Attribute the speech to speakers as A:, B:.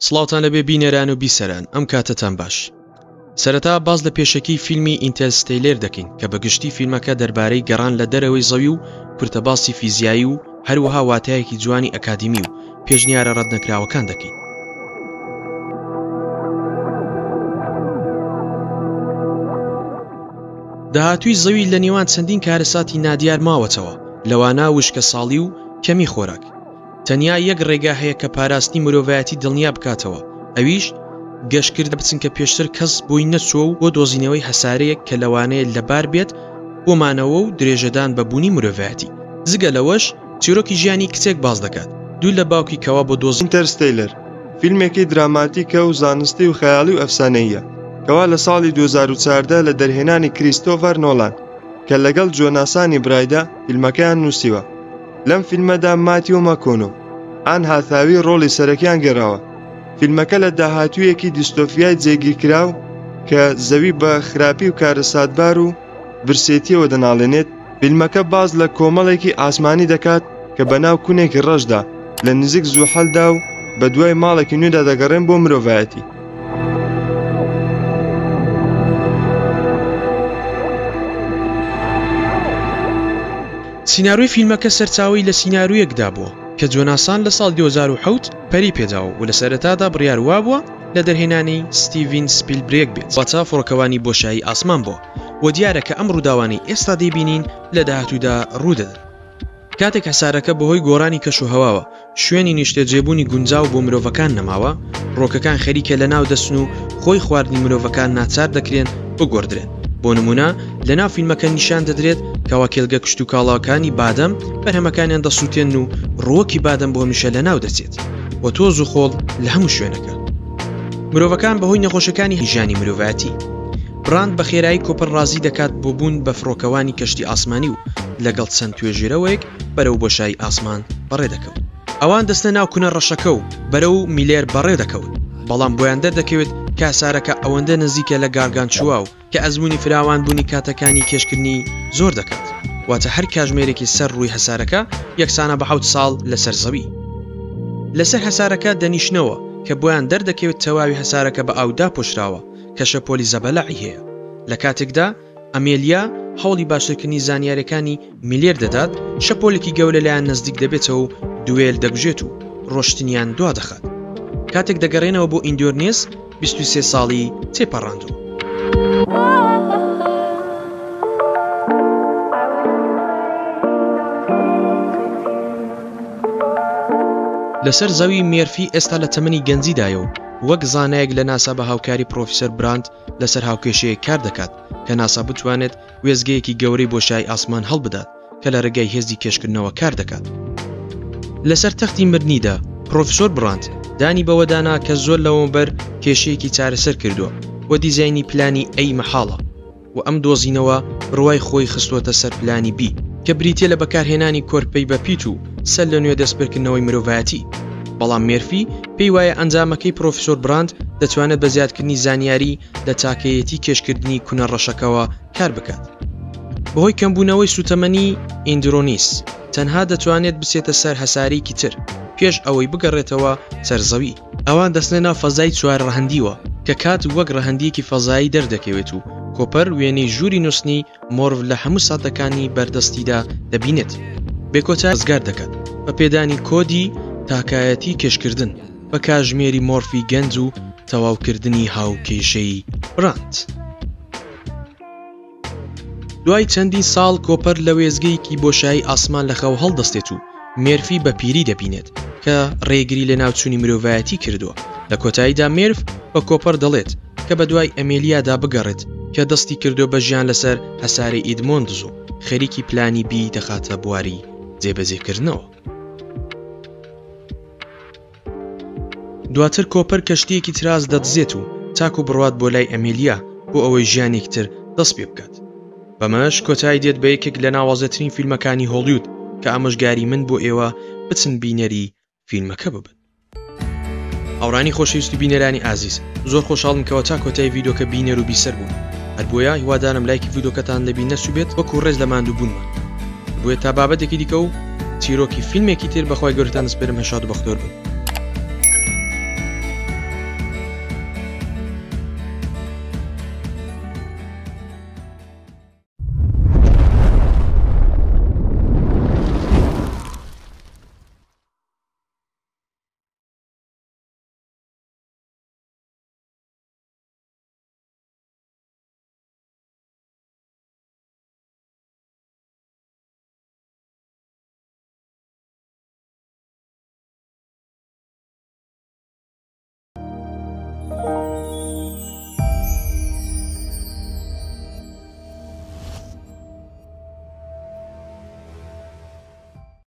A: سڵاوتان لەبێ بینەران و بیسەران ئەم کاتەتان باش. سەرەتا باس لە پێشەکی فیلمی ئینتەرستێلێر دەکەین کە بە گشتی فیلمەکە دەربارەی گەڕان لە دەرەوەی زەوی و کورتە باسی فیزیایی و هەروەها واتایەکی جوانی ئەکادیمی و پێشنیارە ڕەتنەکراوەکان دەکەین. داهاتووی زەوی لە نێوان چەندین کارەساتی نادیار ماوەتەوە، لەوانە وشکەساڵی و کەمی خۆراک. تەنیا یەک ڕێگا هەیە کە پاراستنی مرۆڤایەتی دڵنیا بکاتەوە، ئەویش گەشتکردنە بچن کە پێشتر کەس بۆی نەچووە و بۆ دۆزینەوەی هەسارەیەک کە لەوانەیە لەبار بێت بۆ مانەوە و درێژەدان بە بوونی مرۆڤایەتی. جگە لەوەش چیرۆکی ژیانی کچێک باس دەکات دوور لە باوکی کەوا بۆ دۆزینەوەی.
B: ئینتەرستێلەر فیلمێکی دراماتیکە و زانستی و خەیاڵی و ئەفسانەییە کەوا لە ساڵی 2014 لە دەرهێنانی کریستۆفەر نۆڵان کە لەگەڵ جۆناسانی برایدا فیلمەکەیان نووسیوە. لەم فیلمەدا ماتیۆ ماکۆنۆ ئان هاثاوی ڕۆڵی سەرەکیان گێڕاوە. فیلمەکە لە داهاتوویەکی دیستۆفیای جێگیرکراو کە زەوی بە خراپی و کارەساتبار و برسێتیەوە دەناڵێنێت، فیلمەکە باس لە کۆمەڵێکی ئاسمانی دەکات کە بەناو کونێکی ڕەشدا لە نزیک زوحەلدا و بەدوای ماڵێکی نوێدا دەگەڕێن بۆ مرۆڤایەتی.
A: سیناریۆی فیلمەکە سەرچاوەی لە سیناریۆیەکدا بووە کە جۆناسان لە ساڵی 2007 پەرەی پێداوە و لە سەرەتادا بڕیار وابووە لە دەرهێنانی ستیڤین سپیلبرێگ بێت، واتە فڕۆکەوانی بۆشایی ئاسمان بووە و دیارە کە ئەم ڕووداوانەی ئێستا دەیبینین لە داهاتوودا ڕوودەدەن. کاتێک هەسارەکە بەهۆی گۆڕانی کەشوهەواوە شوێنی نیشتەجێبوونی گونجاو بۆ مرۆڤەکان نەماوە، ڕۆکەکان خەریکە لەناو دەچن و خۆی خواردنی مرۆڤەکان ناچار دەکرێن بگۆڕدرێن. بۆ نموونە لەناو فیلمەکە نیشان دەدرێت کەوا کێڵگە کشتوکاڵەکانی بادەم بەرهەمەکانیان دەسووتێنن و ڕووەکی بادەم بۆ هەمیشە لەناو دەچێت و تۆز و خۆڵ لە هەموو شوێنەکە. مرۆڤەکان بەهۆی نەخۆشەکانی ژیانی مرۆڤایەتی. بڕاند بە خێرایی کۆپەر ڕازی دەکات بۆ بوون بە فڕۆکەوانی کەشتی ئاسمانی و لەگەڵ چەند توێژێرەوەیەک بەرەو بۆشایی ئاسمان بەڕێ دەکەون. ئەوان دەچنە ناو کونە ڕەشەکە و بەرەو میلێر بەڕێ دەکەون، بەڵام بۆیان دەردەکەوێت کە هەسارەکە ئەوەندە نزیکە لە گارگانچوا و کە ئەزموونی فراوانبوونی کاتەکانی کێشکردنی زۆر دەکات، واتە هەر کاژمێرێکی سەر ڕووی هەسارەکە یەکسانە بە حەوت ساڵ لەسەر زەوی. لەسەر هەسارەکە دەنیشنەوە کە بۆیان دەردەکەوێت تەواوی هەسارەکە بە ئاو داپۆشراوە کە شەپۆلی زەبەلاحی هەیە، لە کاتێکدا ئەمێلیا هەوڵی باشترکردنی زانیاریەکانی میلێر دەدات، شەپۆلێکی گەورە لایان نزدیک دەبێتەوە و دوێل دەگوژێت و ڕۆشتنیان دوادەخات. کاتێک دەگەڕێنەوە بۆ ئیندۆرنێس 23 ساڵی تێپەڕاندووە. لەسەر زەوی مێرفی ئێستا لە تەمەنی گەنجیدایە و وەک زانایەک لە ناسا بە هاوکاری پرۆفیسۆر براند لەسەر هاوکێشەیەک کار دەکات کە ناسا بتوانێت وێستگەیەکی گەورەی بۆشایی ئاسمان هەڵبدات کە لە ڕێگای هێزی کێشکردنەوە کار دەکات. لەسەر تەختی مردنیدا، پرۆفیسۆر بڕاند دانی بەوەدا نا کە زۆر لەمەوبەر کێشەیەکی چارەسەر کردووە و دیزاینی پلانی A مەحاڵە و ئەم دۆزینەوە بڕوای خۆی خستووەتە سەر پلانی B کە بریتییە لە بەکارهێنانی کۆرپەی بەپیت و سەر لە نوێ دەستپێکردنەوەی مرۆڤایەتی. بەڵام مێرفی پێی وایە ئەنجامەکەی پرۆفیسۆر بڕاند دەتوانێت بە زیادکردنی زانیاری لە تاکەیەتی کێشکردنی کونە ڕەشەکەوە کار بکات. بەهۆی کەمبوونەوەی سووتەمەنی ئیندرۆنیس تەنها دەتوانێت بچێتە سەر هەسارەیەکی تر پێش ئەوەی بگەڕێتەوە سەر زەوی. ئەوان دەچنە ناو فەزای چوار ڕەهەندیوە کە کات وەک ڕەهەندییەکی فەزایی دەردەکەوێت و کۆپەر وێنەی ژووری نووستنی مۆرڤ لە هەموو ساتەکانی بەردەستیدا دەبینێت. بێکۆتا ڕزگار دەکات بە پێدانی کۆدی تاکایەتی کێشکردن بە کاژمێری مۆرفی گەنج و تەواوکردنی هاوکێشەی براند. دوای چەندین ساڵ کۆپەر لە وێستگەیەکی بۆشایی ئاسمان لە خەو هەڵدەستێت و مێرفی بە پیری دەبینێت کە ڕێگری لە ناوچوونی مرۆڤایەتی کردووە. لە کۆتاییدا مێرف بە کۆپەر دەڵێت کە بەدوای ئەمێلیادا بگەڕێت کە دەستی کردووە بە ژیان لەسەر هەسارەی ئیدمۆندز و خەریکی پلانی بی دەخاتە بواری جێبەجێکردنەوە. دواتر کۆپەر کەشتییەکی تراز دەدزێت و تاکو بڕوات بۆ لای ئەمێلیا بۆ ئەوەی ژیانێکی تر دەست پێ بکات. بەمەش کۆتایی دێت بە یەکێک لە ناوازەترین فیلمەکانی هۆڵیود کە ئامۆژگاری من بۆ ئێوە بچن بینەری فیلمەکە ببن. هاوڕانی خۆشەویست و بینەرانی ئازیز زۆر خۆشحاڵم کەوا تا کۆتایی ڤیدۆکە بینەر و بیسەر بوون هەر بۆیە هیوادارم لایکی ڤیدۆکەتان لەبیر نەچووبێت وەکو ڕێز لە ماندووبوونمان بۆیە تا بابەتێکی دیکە و چیرۆکی فیلمێکی تر بەخوای گەورەتان دەسپێرم هەر شاد و بەختەوەر بن.